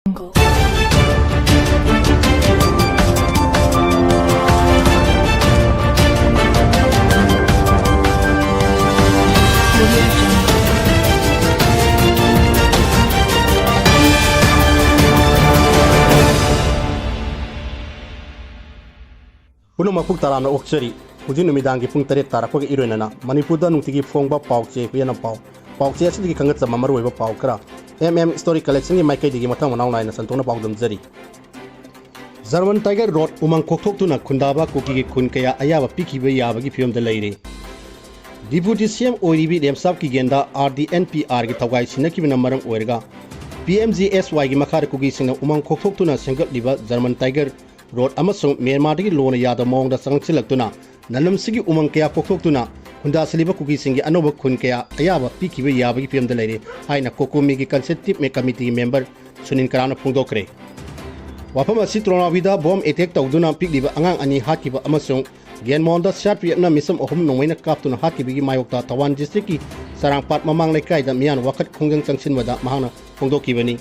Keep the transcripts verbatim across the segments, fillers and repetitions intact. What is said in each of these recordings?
ꯄꯨꯝꯅꯃꯛꯄꯨ ꯇꯔꯥꯝꯅ ꯑꯣꯛꯆꯔꯤ꯫ ꯍꯧꯖꯤꯛ ꯅꯨꯃꯤꯗꯥꯡꯒꯤ ꯄꯨꯡ ꯇꯔꯦꯠ ꯇꯥꯔꯛꯄꯒ ꯏꯔꯣꯏꯅꯅ ꯃꯅꯤꯄꯨꯔꯗ ꯅꯨꯡꯇꯤꯒꯤ ꯐꯣꯡꯕ ꯄꯥꯎ ꯆꯦ ꯍꯨꯏꯌꯦꯟ ꯄꯥꯎ꯫ ꯄꯥꯎ ꯆꯦ ꯑꯁꯤꯗꯒꯤ ꯈꯪꯒꯠꯆꯕ ꯃꯔꯨꯑꯣꯏꯕ ꯄꯥꯎ ꯈꯔ꯫ ꯑꯦꯝ ꯑꯦꯝ Story Collectionꯒꯤ ꯃꯥꯏꯀꯩꯗꯒꯤ ꯃꯊꯪ ꯃꯅꯥꯎ ꯅꯥꯏꯅ ꯁꯟꯗꯣꯛꯅ ꯄꯥꯎꯗꯝꯖꯔꯤ꯫ ꯖꯔꯃꯟ ꯇꯥꯏꯒꯔ ꯔꯣꯠ ꯎꯃꯪ ꯀꯣꯛꯊꯣꯛꯇꯨꯅ ꯈꯨꯟꯗꯥꯕ ꯀꯨꯀꯤꯒꯤ ꯈꯨꯟ ꯀꯌꯥ ꯑꯌꯥꯕ ꯄꯤꯈꯤꯕ ꯌꯥꯕꯒꯤ ꯐꯤꯕꯝꯗ ꯂꯩꯔꯦ꯫ Deputy C M ꯑꯣꯏꯔꯤꯕꯤ ꯔꯦꯝꯁꯥꯕ ꯀꯤꯒꯦꯟꯗ R D N P Rꯒꯤ ꯊꯧꯒꯥꯏ ꯁꯤꯟꯅꯈꯤꯕꯅ ꯃꯔꯝ ꯑꯣꯏꯔꯒ P M G S Yꯒꯤ ꯃꯈꯥꯗ ꯀꯨꯀꯤꯁꯤꯡꯅ ꯎꯃꯪ ꯀꯣꯛꯊꯣꯛꯇꯨꯅ ꯁꯦꯝꯒꯠꯂꯤꯕ ꯖꯔꯃꯟ ꯇꯥꯏꯒꯔ ꯔꯣꯠ ꯑꯃꯁꯨꯡ ꯃ꯭ꯌꯥꯟꯃꯥꯔꯗꯒꯤ ꯂꯣꯟꯅ ꯌꯥꯗꯕ ꯃꯑꯣꯡꯗ ꯆꯪꯁꯤꯜꯂꯛꯇꯨꯅ ꯅꯂꯝꯁꯤꯒꯤ ꯎꯃꯪ ꯀꯌꯥ ꯀꯣꯛꯊꯣꯛꯇꯨꯅ ꯈꯨꯟꯗꯥꯁꯤꯜꯂꯤꯕ ꯀꯨꯀꯤꯁꯤꯡꯒꯤ ꯑꯅꯧꯕ ꯈꯨꯟ ꯀꯌꯥ ꯑꯌꯥꯕ ꯄꯤꯈꯤꯕ ꯌꯥꯕꯒꯤ ꯐꯤꯕꯝꯗ ꯂꯩꯔꯦ ꯍꯥꯏꯅ ꯀꯣꯀꯣꯃꯤꯒꯤ Consultative Committeeꯒꯤ member ꯁꯨꯅꯤꯜ ꯀꯔꯥꯝꯅ ꯐꯣꯡꯗꯣꯛꯈ꯭ꯔꯦ꯫ ꯋꯥꯐꯝ ꯑꯁꯤ ꯇ꯭ꯔꯣꯅꯥꯕꯤꯗ bomb attack ꯇꯧꯗꯨꯅ ꯄꯤꯛꯂꯤꯕ ꯑꯉꯥꯡ ꯑꯅꯤ ꯍꯥꯠꯈꯤꯕ ꯑꯃꯁꯨꯡ ꯒ꯭ꯌꯥꯟꯃꯣꯟꯗ C R P Fꯅ ꯃꯤꯁꯝ ꯑꯍꯨꯝ ꯅꯣꯡꯃꯩꯅ ꯀꯥꯞꯇꯨꯅ ꯍꯥꯠꯈꯤꯕꯒꯤ ꯃꯥꯌꯣꯛꯇ ꯊꯧꯕꯥꯜ districtꯀꯤ ꯆꯔꯥꯡꯄꯥꯠ ꯃꯃꯥꯡ ꯂꯩꯀꯥꯏꯗ ꯃꯤꯌꯥꯝꯅ ꯋꯥꯀꯠ ꯈꯣꯡꯖꯪ ꯆꯪꯁꯤꯟꯕꯗ ꯃꯍꯥꯛꯅ ꯐꯣꯡꯗꯣꯛꯈꯤꯕꯅꯤ꯫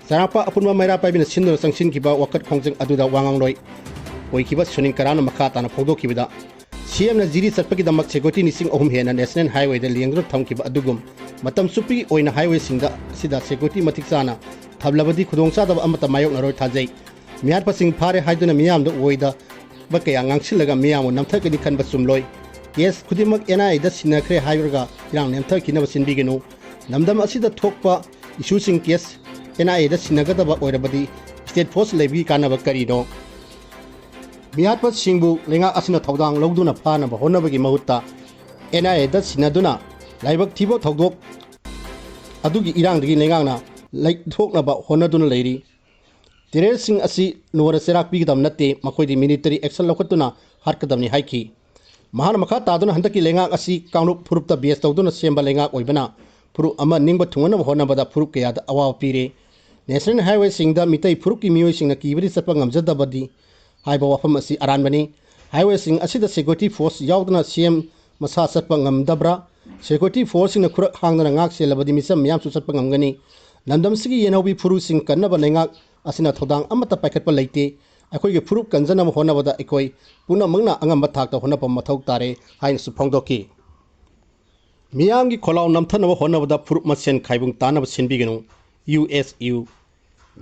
ꯆꯔꯥꯡꯄꯥꯠ ꯑꯄꯨꯟꯕ ꯃꯩꯔꯥ ꯄꯥꯏꯕꯤꯅ ꯁꯤꯟꯗꯨꯅ ꯆꯪꯁꯤꯟꯈꯤꯕ ꯋꯥꯀꯠ ꯈꯣꯡꯖꯪ ꯑꯗꯨꯗ ꯋꯥ ꯉꯥꯡꯂꯣꯏ ꯑꯣꯏꯈꯤꯕ ꯁꯨꯅꯤꯜ ꯀꯔꯥꯝꯅ ꯃꯈꯥ ꯇꯥꯅ ꯐꯣꯡꯗꯣꯛꯈꯤꯕꯗ, C Mꯅ ꯖꯤꯔꯤ ꯆꯠꯄꯒꯤꯗꯃꯛ security ꯂꯤꯁꯤꯡ ꯑꯍꯨꯝ ꯍꯦꯟꯅ National Highwayꯗ ꯂꯦꯡꯗꯨꯅ ꯊꯝꯈꯤꯕ ꯑꯗꯨꯒꯨꯝ ꯃꯇꯝ ꯆꯨꯞꯄꯒꯤ ꯑꯣꯏꯅ highwayꯁꯤꯡꯗ ꯑꯁꯤꯗ security ꯃꯇꯤꯛ ꯆꯥꯅ ꯊꯝꯂꯕꯗꯤ ꯈꯨꯗꯣꯡꯆꯥꯗꯕ ꯑꯃꯠꯇ ꯃꯥꯌꯣꯛꯅꯔꯣꯏ ꯊꯥꯖꯩ꯫ ꯃꯤꯍꯥꯠꯄꯁꯤꯡ ꯐꯥꯔꯦ ꯍꯥꯏꯗꯨꯅ ꯃꯤꯌꯥꯝꯗ ꯑꯣꯏꯗꯕ ꯀꯌꯥ ꯉꯥꯡꯁꯤꯜꯂꯒ ꯃꯤꯌꯥꯝꯕꯨ ꯅꯝꯊꯒꯅꯤ ꯈꯟꯕ ꯆꯨꯝꯂꯣꯏ꯫ Case ꯈꯨꯗꯤꯡꯃꯛ N I Aꯗ ꯁꯤꯟꯅꯈ꯭ꯔꯦ ꯍꯥꯏꯔꯒ ꯏꯔꯥꯡ ꯅꯦꯝꯊꯈꯤꯅꯕ ꯁꯤꯟꯕꯤꯒꯅꯨ꯫ ꯂꯝꯗꯝ ꯑꯁꯤꯗ ꯊꯣꯛꯄ issueꯁꯤꯡ case N I Aꯗ ꯁꯤꯟꯅꯒꯗꯕ ꯑꯣꯏꯔꯕꯗꯤ state force ꯂꯩꯕꯒꯤ ꯀꯥꯟꯅꯕ ꯀꯔꯤꯅꯣ? ꯃꯤꯍꯥꯠꯄꯁꯤꯡꯕꯨ ꯂꯩꯉꯥꯛ ꯑꯁꯤꯅ ꯊꯧꯗꯥꯡ ꯂꯧꯗꯨꯅ ꯐꯥꯅꯕ ꯍꯣꯠꯅꯕꯒꯤ ꯃꯍꯨꯠꯇ N I Aꯗ ꯁꯤꯟꯅꯗꯨꯅ ꯂꯥꯏꯕꯛ ꯊꯤꯕ ꯊꯧꯗꯣꯛ ꯑꯗꯨꯒꯤ ꯏꯔꯥꯡꯗꯒꯤ ꯂꯩꯉꯥꯛꯅ ꯂꯩꯊꯣꯛꯅꯕ ꯍꯣꯠꯅꯗꯨꯅ ꯂꯩꯔꯤ꯫ Terroristꯁꯤꯡ ꯑꯁꯤ ꯂꯣꯟꯅ ꯆꯩꯔꯥꯛ ꯄꯤꯒꯗꯕ ꯅꯠꯇꯦ, ꯃꯈꯣꯏꯗꯤ military action ꯂꯧꯈꯠꯇꯨꯅ ꯍꯥꯠꯀꯗꯕꯅꯤ ꯍꯥꯏꯈꯤ꯫ ꯃꯍꯥꯛꯅ ꯃꯈꯥ ꯇꯥꯗꯨꯅ ꯍꯟꯗꯛꯀꯤ ꯂꯩꯉꯥꯛ ꯑꯁꯤ ꯀꯥꯡꯂꯨꯞ ꯐꯨꯔꯨꯞꯇ base ꯇꯧꯗꯨꯅ ꯁꯦꯝꯕ ꯂꯩꯉꯥꯛ ꯑꯣꯏꯕꯅ ꯐꯨꯔꯨꯞ ꯑꯃ ꯅꯤꯡꯕ ꯊꯨꯡꯅꯅꯕ ꯍꯣꯠꯅꯕꯗ ꯐꯨꯔꯨꯞ ꯀꯌꯥꯗ ꯑꯋꯥꯕ ꯄꯤꯔꯦ꯫ National Highwayꯁꯤꯡꯗ ꯃꯤꯇꯩ ꯐꯨꯔꯨꯞꯀꯤ ꯃꯤꯑꯣꯏꯁꯤꯡꯅ ꯀꯤꯕꯗꯤ ꯆꯠꯄ ꯉꯝꯖꯗꯕꯗꯤ ꯍꯥꯏꯕ ꯋꯥꯐꯝ ꯑꯁꯤ ꯑꯔꯥꯟꯕꯅꯤ꯫ Highwayꯁꯤꯡ ꯑꯁꯤꯗ security force ꯌꯥꯎꯗꯅ C M ꯃꯁꯥ ꯆꯠꯄ ꯉꯝꯗꯕ꯭ꯔꯥ? Security forceꯁꯤꯡꯅ ꯈꯨꯔꯛ ꯍꯥꯡꯗꯅ ꯉꯥꯛ ꯁꯦꯜꯂꯕꯗꯤ ꯃꯤꯆꯝ ꯃꯤꯌꯥꯝꯁꯨ ꯆꯠꯄ ꯉꯝꯒꯅꯤ꯫ ꯂꯝꯗꯝꯁꯤꯒꯤ ꯌꯦꯟꯍꯧꯕꯤ ꯐꯨꯔꯨꯁꯤꯡ ꯀꯟꯅꯕ ꯂꯩꯉꯥꯛ ꯑꯁꯤꯅ ꯊꯧꯗꯥꯡ ꯑꯃꯠꯇ ꯄꯥꯏꯈꯠꯄ ꯂꯩꯇꯦ꯫ ꯑꯩꯈꯣꯏꯒꯤ ꯐꯨꯔꯨꯞ ꯀꯟꯖꯅꯕ ꯍꯣꯠꯅꯕꯗ ꯑꯩꯈꯣꯏ ꯄꯨꯝꯅꯃꯛꯅ ꯑꯉꯝꯕ ꯊꯥꯛꯇ ꯍꯣꯠꯅꯕ ꯃꯊꯧ ꯇꯥꯔꯦ ꯍꯥꯏꯅꯁꯨ ꯐꯣꯡꯗꯣꯛꯈꯤ꯫ ꯃꯤꯌꯥꯝꯒꯤ ꯈꯣꯜꯂꯥꯎ ꯅꯝꯊꯅꯕ ꯍꯣꯠꯅꯕꯗ ꯐꯨꯔꯨꯞ ꯃꯁꯦꯟ ꯈꯥꯏꯕꯨꯡ ꯇꯥꯅꯕ ꯁꯤꯟꯕꯤꯒꯅꯨ꯫ U S U.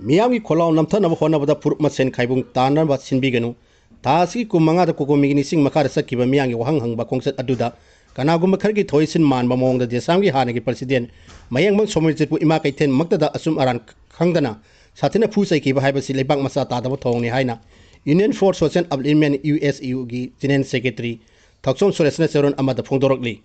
ꯃꯤꯌꯥꯝꯒꯤ ꯈꯣꯜꯂꯥꯎ ꯅꯝꯊꯅꯕ ꯍꯣꯠꯅꯕꯗ ꯐꯨꯔꯨꯞ ꯃꯁꯦꯟ ꯈꯥꯏꯕꯨꯡ ꯇꯥꯅꯕ ꯁꯤꯟꯕꯤꯒꯅꯨ꯫ ꯊꯥ ꯑꯁꯤꯒꯤ ꯀꯨꯟ ꯃꯉꯥꯗ ꯀꯣꯀꯣꯃꯤꯒꯤ ꯅꯤꯡꯁꯤꯡ ꯃꯈꯥꯗ ꯆꯠꯈꯤꯕ ꯃꯤꯌꯥꯝꯒꯤ ꯋꯥꯍꯪ ꯍꯪꯕ ꯈꯣꯡꯆꯠ ꯑꯗꯨꯗ ꯀꯅꯥꯒꯨꯝꯕ ꯈꯔꯒꯤ ꯊꯧꯑꯣꯏꯁꯤꯟ ꯃꯥꯟꯕ ꯃꯑꯣꯡꯗ ꯗꯦꯁꯥꯝꯒꯤ ꯍꯥꯟꯅꯒꯤ ꯄ꯭ꯔꯁꯤꯗꯦꯟ ꯃꯌꯦꯡꯕꯝ ꯁꯣꯃꯣꯔꯖꯤꯠꯄꯨ ꯏꯃꯥ ꯀꯩꯊꯦꯜꯃꯛꯇꯗ ꯑꯆꯨꯝ ꯑꯔꯥꯟ ꯈꯪꯗꯅ ꯁꯥꯊꯤꯅ ꯐꯨ ꯆꯩꯈꯤꯕ ꯍꯥꯏꯕꯁꯤ ꯂꯩꯕꯥꯛ ꯃꯆꯥ ꯇꯥꯗꯕ ꯊꯧꯑꯣꯡꯅꯤ ꯍꯥꯏꯅ Union for Social Upliftment, U S ꯌꯨꯒꯤ General Secretary ꯊꯥꯎꯁꯣꯝ ꯁꯨꯔꯦꯁꯅ ꯆꯦꯔꯣꯜ ꯑꯃꯗ ꯐꯣꯡꯗꯣꯔꯛꯂꯤ꯫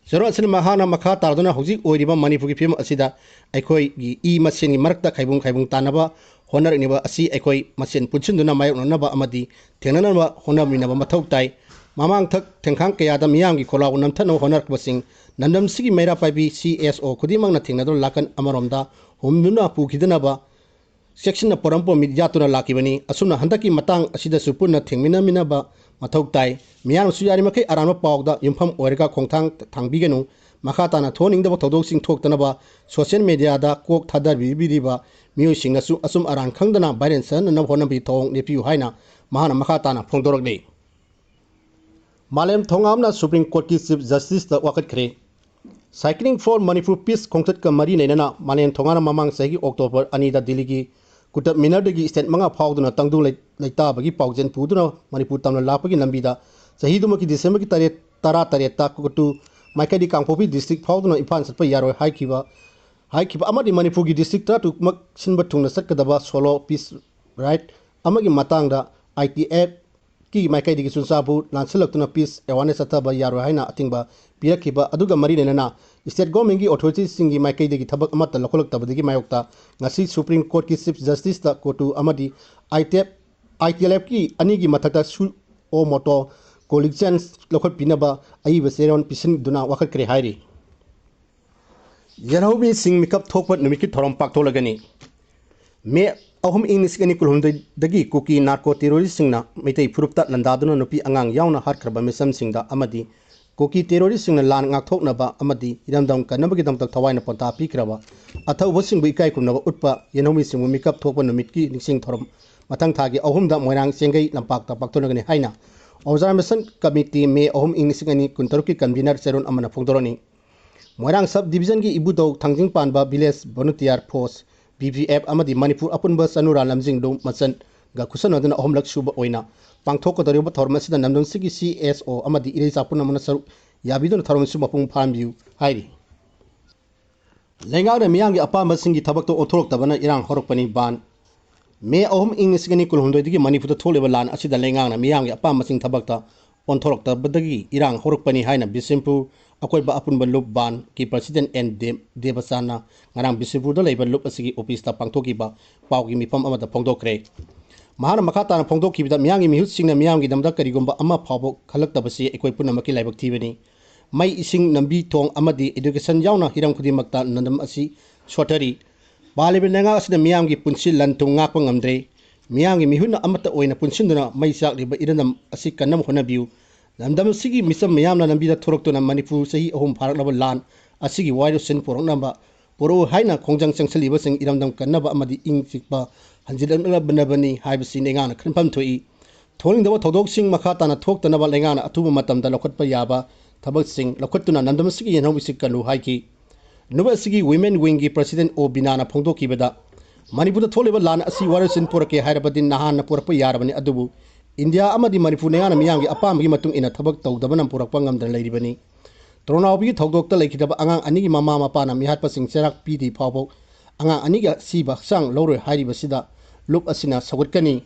ꯆꯦꯔꯣꯜ ꯑꯁꯤꯅ ꯃꯍꯥꯛꯅ ꯃꯈꯥ ꯇꯥꯔꯗꯨꯅ ꯍꯧꯖꯤꯛ ꯑꯣꯏꯔꯤꯕ ꯃꯅꯤꯄꯨꯔꯒꯤ ꯐꯤꯕꯝ ꯑꯁꯤꯗ ꯑꯩꯈꯣꯏꯒꯤ ꯏ ꯃꯁꯦꯟꯒꯤ ꯃꯔꯛꯇ ꯈꯥꯏꯕꯨꯡ ꯈꯥꯏꯕꯨꯡ ꯇꯥꯅꯕ ꯍꯣꯠꯅꯔꯛꯂꯤꯕ ꯑꯁꯤ ꯑꯩꯈꯣꯏ ꯃꯁꯦꯟ ꯄꯨꯟꯁꯤꯟꯗꯨꯅ ꯃꯥꯌꯣꯛꯅꯅꯕ ꯑꯃꯗꯤ ꯊꯦꯡꯅꯅꯕ ꯍꯣꯠꯅꯃꯤꯟꯅꯕ ꯃꯊꯧ ꯇꯥꯏ꯫ ꯃꯃꯥꯡꯊꯛ ꯊꯦꯡꯈꯥꯡ ꯀꯌꯥꯗ ꯃꯤꯌꯥꯝꯒꯤ ꯈꯣꯜꯂꯥꯎ ꯅꯝꯊꯅꯕ ꯍꯣꯠꯅꯔꯛꯄꯁꯤꯡ ꯂꯝꯗꯝꯁꯤꯒꯤ ꯃꯩꯔꯥ ꯄꯥꯏꯕꯤ ꯁꯤ ꯑꯦꯁ ꯑꯣ ꯈꯨꯗꯤꯡꯃꯛꯅ ꯊꯦꯡꯅꯗꯨꯅ ꯂꯥꯛꯀꯟ ꯑꯃꯔꯣꯝꯗ ꯍꯨꯝꯗꯨꯅ ꯄꯨꯈꯤꯗꯅꯕ ꯆꯦꯛꯁꯤꯟꯅ ꯄꯣꯔꯝ ꯄꯣꯔꯝ ꯌꯥꯠꯇꯨꯅ ꯂꯥꯛꯈꯤꯕꯅꯤ꯫ ꯑꯁꯨꯝꯅ ꯍꯟꯗꯛꯀꯤ ꯃꯇꯥꯡ ꯑꯁꯤꯗꯁꯨ ꯄꯨꯟꯅ ꯊꯦꯡꯃꯤꯟꯅꯃꯤꯟꯅꯕ ꯃꯊꯧ ꯇꯥꯏ꯫ ꯃꯤꯌꯥꯝꯅꯁꯨ ꯌꯥꯔꯤꯃꯈꯩ ꯑꯔꯥꯟꯕ ꯄꯥꯎꯗ ꯌꯨꯝꯐꯝ ꯑꯣꯏꯔꯒ ꯈꯣꯡꯊꯥꯡ ꯊꯥꯡꯕꯤꯒꯅꯨ꯫ ꯃꯈꯥ ꯇꯥꯅ ꯊꯣꯛꯍꯟꯅꯤꯡꯗꯕ ꯊꯧꯗꯣꯛꯁꯤꯡ ꯊꯣꯛꯇꯅꯕ ꯁꯣꯁꯤꯌꯦꯜ ꯃꯦꯗꯤꯌꯥꯗ ꯀꯣꯛ ꯊꯥꯗꯕꯤꯔꯤꯕ ꯃꯤꯑꯣꯏꯁꯤꯡꯅꯁꯨ ꯑꯆꯨꯝ ꯑꯔꯥꯟ ꯈꯪꯗꯅ ꯚꯥꯏꯔꯦꯜ ꯆꯠꯍꯟꯗꯅꯕ ꯍꯣꯠꯅꯕꯒꯤ ꯊꯧꯑꯣꯡ ꯂꯦꯞꯄꯤꯌꯨ ꯍꯥꯏꯅ ꯃꯍꯥꯛꯅ ꯃꯈꯥ ꯇꯥꯅ ꯐꯣꯡꯗꯣꯔꯛꯂꯤ꯫ ꯃꯥꯂꯦꯝ ꯊꯣꯉꯥꯝꯅ ꯁꯨꯄ꯭ꯔꯤꯝ ꯀꯣꯔꯠꯀꯤ ꯆꯤꯐ ꯖꯁꯇꯤꯁꯇ ꯋꯥꯀꯠꯈ꯭ꯔꯦ꯫ Cycling for Manipur Peace ꯈꯣꯡꯆꯠꯀ ꯃꯔꯤ ꯂꯩꯅꯅ ꯃꯥꯂꯦꯝ ꯊꯣꯉꯥꯝꯅ ꯃꯃꯥꯡ ꯆꯍꯤꯒꯤ ꯑꯣꯛꯇꯣꯕꯔ ꯑꯅꯤꯗ ꯗꯤꯜꯂꯤꯒꯤ ꯀꯨꯇꯕ ꯃꯤꯅꯔꯗꯒꯤ ꯁ꯭ꯇꯦꯠ ꯃꯉꯥ ꯐꯥꯎꯗꯨꯅ ꯇꯪꯗꯨ ꯂꯩ-, ꯂꯩꯇꯥꯕꯒꯤ ꯄꯥꯎꯖꯦꯜ ꯄꯨꯗꯨꯅ ꯃꯅꯤꯄꯨꯔ ꯇꯝꯅ ꯂꯥꯛꯄꯒꯤ ꯂꯝꯕꯤꯗ ꯆꯍꯤꯗꯨꯃꯛꯀꯤ ꯗꯤꯁꯦꯝꯕꯔꯒꯤ ꯇꯔꯦꯠ, ꯇꯔꯥꯇꯔꯦꯠꯇ ꯀꯣꯇꯨ ꯃꯥꯏꯀꯩꯗꯤ ꯀꯥꯡꯄꯣꯛꯄꯤ ꯗꯤꯁꯇ꯭ꯔꯤꯛ ꯐꯥꯎꯗꯨꯅ ꯏꯝꯐꯥꯜ ꯆꯠꯄ ꯌꯥꯔꯣꯏ ꯍꯥꯏꯈꯤꯕ, ꯍꯥꯏꯈꯤꯕ ꯑꯃꯗꯤ ꯃꯅꯤꯄꯨꯔꯒꯤ ꯗꯤꯁꯇ꯭ꯔꯤꯛ ꯇꯔꯥꯇꯔꯨꯛꯃꯛ ꯁꯤꯟꯕ ꯊꯨꯡꯅ ꯆꯠꯀꯗꯕ ꯁꯣꯂꯣ ꯄꯤꯁ ꯔꯥꯏꯠ ꯑꯃꯒꯤ ꯃꯇꯥꯡꯗ ꯑꯥꯏ ꯇꯤ ꯑꯦꯐ ꯀꯤ ꯃꯥꯏꯀꯩꯗꯒꯤ ꯆꯨꯔꯆꯥꯟꯄꯨꯔ ꯂꯥꯟꯁꯤꯜꯂꯛꯇꯨꯅ ꯄꯤꯁ ꯑꯦꯋꯥꯔꯅꯦꯁ ꯆꯠꯊꯕ ꯌꯥꯔꯣꯏ ꯍꯥꯏꯅ ꯑꯊꯤꯡꯕ ꯄꯤꯔꯛꯈꯤꯕ ꯑꯗꯨꯒ ꯃꯔꯤ ꯂꯩꯅꯅ ꯁ꯭ꯇꯦꯠ ꯒꯣꯔꯃꯦꯟꯒꯤ ꯑꯣꯊꯣꯔꯤꯇꯤꯁꯤꯡꯒꯤ ꯃꯥꯏꯀꯩꯗꯒꯤ ꯊꯕꯛ ꯑꯃꯠꯇ ꯂꯧꯈꯠꯂꯛꯇꯕꯗꯒꯤ ꯃꯥꯌꯣꯛꯇ ꯉꯁꯤ ꯁꯨꯄ꯭ꯔꯤꯝ ꯀꯣꯔꯠꯀꯤ ꯆꯤꯐ ꯖꯁꯇꯤꯁꯇ ꯀꯣꯇꯨ ꯑꯃꯗꯤ ꯑꯥꯏ ꯇꯤ ꯑꯦꯐ, ꯑꯥꯏ ꯇꯤ ꯑꯦꯜ ꯑꯦꯐꯀꯤ ꯑꯅꯤꯒꯤ ꯃꯊꯛꯇ ꯁꯨ ꯑꯣ ꯃꯣꯇꯣ ꯀꯣꯂꯤꯛꯁꯟ ꯂꯧꯈꯠꯄꯤꯅꯕ ꯑꯏꯕ ꯆꯦꯔꯣꯜ ꯄꯤꯁꯤꯟꯗꯨꯅ ꯋꯥꯀꯠꯈ꯭ꯔꯦ ꯍꯥꯏꯔꯤ꯫ ꯌꯦꯜꯍꯧꯃꯤꯁꯤꯡ ꯃꯤꯀꯞ ꯊꯣꯛꯄ ꯅꯨꯃꯤꯠꯀꯤ ꯊꯧꯔꯝ ꯄꯥꯡꯊꯣꯛꯂꯒꯅꯤ꯫ ꯃꯦ ꯑꯍꯨꯝ, ꯏꯪ ꯂꯤꯁꯤꯡ ꯑꯅꯤ ꯀꯨꯟꯍꯨꯝꯗꯣꯏꯗꯒꯤ ꯀꯨꯀꯤ ꯅꯥꯔꯀꯣ ꯇꯦꯔꯣꯔꯤꯁꯁꯤꯡꯅ ꯃꯩꯇꯩ ꯐꯨꯔꯨꯞꯇ ꯂꯥꯟꯗꯥꯗꯨꯅ ꯅꯨꯄꯤ ꯑꯉꯥꯡ ꯌꯥꯎꯅ ꯍꯥꯠꯈ꯭ꯔꯕ ꯃꯤꯆꯝꯁꯤꯡꯗ ꯑꯃꯗꯤ ꯀꯨꯀꯤ ꯇꯦꯔꯣꯔꯤꯁꯁꯤꯡꯅ ꯂꯥꯟ ꯉꯥꯛꯊꯣꯛꯅꯕ ꯑꯃꯗꯤ ꯏꯔꯝꯗꯝ ꯀꯟꯅꯕꯒꯤꯗꯃꯛꯇ ꯊꯋꯥꯏꯅ ꯄꯣꯟꯊꯥ ꯄꯤꯈ꯭ꯔꯕ ꯑꯊꯧꯕꯁꯤꯡꯕꯨ ꯏꯀꯥꯏ ꯈꯨꯝꯅꯕ ꯎꯠꯄ ꯌꯦꯜꯍꯧꯃꯤꯁꯤꯡꯕꯨ ꯃꯤꯀꯞ ꯊꯣꯛꯄ ꯅꯨꯃꯤꯠꯀꯤ ꯅꯤꯡꯁꯤꯡ ꯊꯧꯔꯝ ꯃꯊꯪ ꯊꯥꯒꯤ ꯑꯍꯨꯝꯗ ꯃꯣꯏꯔꯥꯡ ꯆꯦꯡꯒꯩ ꯂꯝꯄꯥꯛꯇ ꯄꯥꯡꯊꯣꯛꯅꯒꯅꯤ ꯍꯥꯏꯅ Organization Committee May ꯑꯍꯨꯝ ꯏꯪ ꯂꯤꯁꯤꯡ ꯑꯅꯤ ꯀꯨꯟꯇꯔꯨꯛꯀꯤ convener ꯆꯦꯔꯣꯟ ꯑꯃꯅ ꯐꯣꯡꯗꯣꯔꯛꯅꯤ꯫ ꯃꯣꯏꯔꯥꯡ sub division ꯒꯤ ꯏꯕꯨꯙꯧ ꯊꯥꯡꯖꯤꯡ ꯄꯥꯟꯕ Village Volunteer Force, V V F, ꯑꯃꯗꯤ ꯃꯅꯤꯄꯨꯔ ꯑꯄꯨꯟꯕ ꯆꯅꯨꯔꯥ ꯂꯝꯖꯤꯡꯂꯨ ꯃꯆꯟꯒ ꯈꯨꯠꯁꯝꯅꯗꯨꯅ ꯑꯍꯨꯝꯂꯛ ꯁꯨꯕ ꯑꯣꯏꯅ ꯄꯥꯡꯊꯣꯛꯀꯗꯧꯔꯤꯕ ꯊꯧꯔꯝ ꯑꯁꯤꯗ ꯅꯝꯗꯝꯁꯤꯒꯤ C S O ꯑꯃꯗꯤ ꯏꯔꯩꯆꯥ ꯄꯨꯝꯅꯃꯛꯅ ꯁꯔꯨꯛ ꯌꯥꯕꯤꯗꯨꯅ ꯊꯧꯔꯝ ꯑꯁꯤ ꯃꯄꯨꯡ ꯐꯥꯍꯟꯕꯤꯌꯨ ꯍꯥꯏꯔꯤ꯫ ꯂꯩꯉꯥꯛꯅ ꯃꯤꯌꯥꯝꯒꯤ ꯑꯄꯥꯝꯕꯁꯤꯡꯒꯤ ꯊꯕꯛꯇ ꯑꯣꯟꯊꯣꯔꯛꯇꯕꯅ ꯏꯔꯥꯡ ꯍꯧꯔꯛꯄꯅꯤ꯫ ꯕꯥꯟ꯫ ꯃꯦ ꯑꯍꯨꯝ ꯏꯪ ꯂꯤꯁꯤꯡ ꯑꯅꯤ ꯀꯨꯟꯍꯨꯝꯗꯣꯏꯗꯒꯤ ꯃꯅꯤꯄꯨꯔꯗ ꯊꯣꯛꯂꯤꯕ ꯂꯥꯟ ꯑꯁꯤꯗ ꯂꯩꯉꯥꯛꯅ ꯃꯤꯌꯥꯝꯒꯤ ꯑꯄꯥꯝꯕꯁꯤꯡ ꯊꯕꯛꯇ ꯑꯣꯟꯊꯣꯔꯛꯇꯕꯗꯒꯤ ꯏꯔꯥꯡ ꯍꯧꯔꯛꯄꯅꯤ ꯍꯥꯏꯅ ꯕꯤꯁꯦꯝꯄꯨꯔ ꯑꯀꯣꯏꯕ ꯑꯄꯨꯟꯕ ꯂꯨꯞ ꯕꯥꯟꯒꯤ president N ꯗꯦꯕ-, ꯗꯦꯕꯆꯥꯟꯅ ꯉꯔꯥꯡ ꯕꯤꯁꯦꯝꯄꯨꯔꯗ ꯂꯩꯕ ꯂꯨꯞ ꯑꯁꯤꯒꯤ office ꯇ ꯄꯥꯡꯊꯣꯛꯈꯤꯕ ꯄꯥꯎꯒꯤ ꯃꯤꯐꯝ ꯑꯃꯗ ꯐꯣꯡꯗꯣꯛꯈ꯭ꯔꯦ꯫ ꯃꯍꯥꯛꯅ ꯃꯈꯥ ꯇꯥꯅ ꯐꯣꯡꯗꯣꯛꯈꯤꯕꯗ, ꯃꯤꯌꯥꯝꯒꯤ ꯃꯤꯍꯨꯠꯁꯤꯡꯅ ꯃꯤꯌꯥꯝꯒꯤꯗꯃꯛꯇ ꯀꯔꯤꯒꯨꯝꯕ ꯑꯃ ꯐꯥꯎꯕ ꯈꯜꯂꯛꯇꯕꯁꯤ ꯑꯩꯈꯣꯏ ꯄꯨꯝꯅꯃꯛꯀꯤ ꯂꯥꯏꯕꯛ ꯊꯤꯕꯅꯤ꯫ ꯃꯩ, ꯏꯁꯤꯡ, ꯂꯝꯕꯤ ꯊꯣꯡ ꯑꯃꯗꯤ education ꯌꯥꯎꯅ ꯍꯤꯔꯝ ꯈꯨꯗꯤꯡꯃꯛꯇ ꯂꯝꯗꯝ ꯑꯁꯤ ꯁꯣꯠꯊꯔꯤ꯫ ꯄꯥꯜꯂꯤꯕ ꯂꯩꯉꯥꯛ ꯑꯁꯤꯅ ꯃꯤꯌꯥꯝꯒꯤ ꯄꯨꯟꯁꯤ ꯂꯟ ꯊꯨꯝ ꯉꯥꯛꯄ ꯉꯝꯗ꯭ꯔꯦ꯫ ꯃꯤꯌꯥꯝꯒꯤ ꯃꯤꯍꯨꯠꯅ ꯑꯃꯠꯇ ꯑꯣꯏꯅ ꯄꯨꯟꯁꯤꯟꯗꯨꯅ ꯃꯩ ꯆꯥꯛꯂꯤꯕ ꯏꯔꯝꯗꯝ ꯑꯁꯤ ꯀꯟꯅꯕ ꯍꯣꯠꯅꯕꯤꯌꯨ꯫ ꯂꯝꯗꯝ ꯑꯁꯤꯒꯤ ꯃꯤꯆꯝ ꯃꯤꯌꯥꯝꯅ ꯂꯝꯕꯤꯗ ꯊꯣꯔꯛꯇꯨꯅ ꯃꯅꯤꯄꯨꯔ ꯆꯍꯤ ꯑꯍꯨꯝ ꯐꯥꯔꯛꯂꯕ ꯂꯥꯟ ꯑꯁꯤꯒꯤ ꯋꯥꯔꯣꯏꯁꯤꯟ ꯄꯨꯔꯛꯅꯕ ꯄꯨꯔꯛꯎ ꯍꯥꯏꯅ ꯈꯣꯡꯖꯪ ꯆꯪꯁꯤꯜꯂꯤꯕꯁꯤꯡ ꯏꯔꯝꯗꯝ ꯀꯟꯅꯕ ꯑꯃꯗꯤ ꯏꯪ ꯆꯤꯛꯄ ꯍꯟꯖꯤꯜꯂꯛꯅꯕꯅꯤ ꯍꯥꯏꯕꯁꯤ ꯂꯩꯉꯥꯛꯅ ꯈꯟꯐꯝ ꯊꯣꯛꯏ꯫ ꯊꯣꯛꯅꯤꯡꯗꯕ ꯊꯧꯗꯣꯛꯁꯤꯡ ꯃꯈꯥ ꯇꯥꯅ ꯊꯣꯛꯇꯅꯕ ꯂꯩꯉꯥꯛꯅ ꯑꯊꯨꯕ ꯃꯇꯝꯗ ꯂꯧꯈꯠꯄ ꯌꯥꯕ ꯊꯕꯛꯁꯤꯡ ꯂꯧꯈꯠꯇꯨꯅ ꯂꯝꯗꯝ ꯑꯁꯤꯒꯤ ꯌꯦꯜꯍꯧꯃꯤꯁꯤꯡ ꯀꯜꯂꯨ ꯍꯥꯏꯈꯤ꯫ ꯅꯨꯃꯤꯠ ꯑꯁꯤꯒꯤ Women Wing ꯒꯤ president ꯑꯣ ꯕꯤꯅꯥꯅ ꯐꯣꯡꯗꯣꯛꯈꯤꯕꯗ, ꯃꯅꯤꯄꯨꯔꯗ ꯊꯣꯛꯂꯤꯕ ꯂꯥꯟ ꯑꯁꯤ ꯋꯥꯔꯣꯏꯁꯤꯟ ꯄꯨꯔꯛꯀꯦ ꯍꯥꯏꯔꯕꯗꯤ ꯅꯍꯥꯟꯅ ꯄꯨꯔꯛꯄ ꯌꯥꯔꯕꯅꯤ, ꯑꯗꯨꯕꯨ ꯏꯟꯗꯤꯌꯥ ꯑꯃꯗꯤ ꯃꯅꯤꯄꯨꯔ ꯂꯩꯉꯥꯛꯅ ꯃꯤꯌꯥꯝꯒꯤ ꯑꯄꯥꯝꯕꯒꯤ ꯃꯇꯨꯡ ꯏꯟꯅ ꯊꯕꯛ ꯇꯧꯗꯕꯅ ꯄꯨꯔꯛꯄ ꯉꯝꯗꯅ ꯂꯩꯔꯤꯕꯅꯤ꯫ ꯇꯣꯔꯣꯅꯥꯎꯕꯤꯒꯤ ꯊꯧꯗꯣꯛꯇ ꯂꯩꯈꯤꯗꯕ ꯑꯉꯥꯡ ꯑꯅꯤꯒꯤ ꯃꯃꯥ ꯃꯄꯥꯅ ꯃꯤꯍꯥꯠꯄꯁꯤꯡ ꯆꯩꯔꯥꯛ ꯄꯤꯗ꯭ꯔꯤ ꯐꯥꯎꯕ ꯑꯉꯥꯡ ꯑꯅꯤꯒꯤ ꯑꯁꯤꯕ ꯍꯛꯆꯥꯡ ꯂꯧꯔꯣꯏ ꯍꯥꯏꯔꯤꯕꯁꯤꯗ ꯂꯨꯞ ꯑꯁꯤꯅ ꯁꯧꯒꯠꯀꯅꯤ꯫